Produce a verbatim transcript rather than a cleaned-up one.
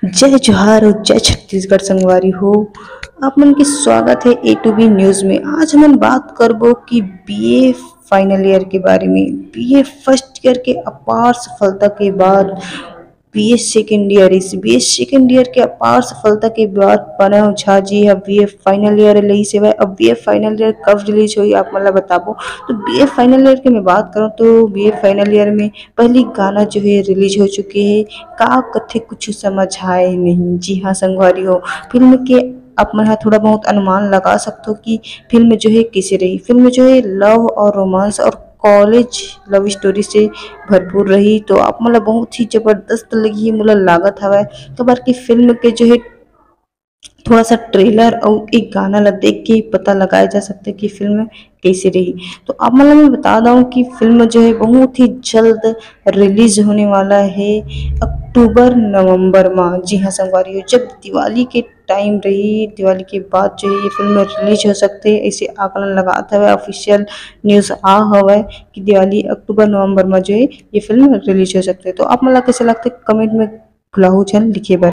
जय जोहार और जय छत्तीसगढ़ संगवारी हो, आप मन के स्वागत है ए टू बी न्यूज में। आज हमन बात करबो कि बीए फाइनल ईयर के बारे में। बीए फर्स्ट ईयर के अपार सफलता के बाद बीए सेकेंड ईयर, इस बीए सेकेंड ईयर के अपार सफलता के बाद प्रणव झा जी ह बीए फाइनल ईयर ले सेवा। अब बीए फाइनल ईयर कब रिलीज होई, आप मन ला बताबो। तो बीए फाइनल ईयर के मैं बात करूँ तो बीए फाइनल ईयर में पहली गाना जो है रिलीज हो चुके है, का कथे कुछ समझ आए नहीं। जी हाँ संगवारी हो, फिल्म के आप मन ह थोड़ा बहुत अनुमान लगा सकथो कि फिल्म जो है कैसे रही। फिल्म जो है लव और रोमांस और कॉलेज लव स्टोरी से भरपूर रही, तो आप मन ला बहुत ही जबरदस्त लगही, मोला लागत हवय। काबर कि फिल्म के जो है थोड़ा सा ट्रेलर और एक गाना ला देख के पता लगाया जा सकता है कि फिल्म कैसे रही। तो आप मन ला मैं बता दूं कि फिल्म जो है बहुत ही जल्द रिलीज होने वाला है अक्टूबर नवंबर में। जी हाँ संगवारी हो, जब दिवाली के टाइम रही, दिवाली के बाद जो है ये फिल्म रिलीज हो सकते हैं, ऐसे आकलन लगात हवय। ऑफिशियल न्यूज आ हवय कि दिवाली अक्टूबर नवंबर में जो है ये फिल्म रिलीज हो सकते हैं। तो आप मन ला कैसे लगते कमेंट में भुलाहू झन लिखे बर।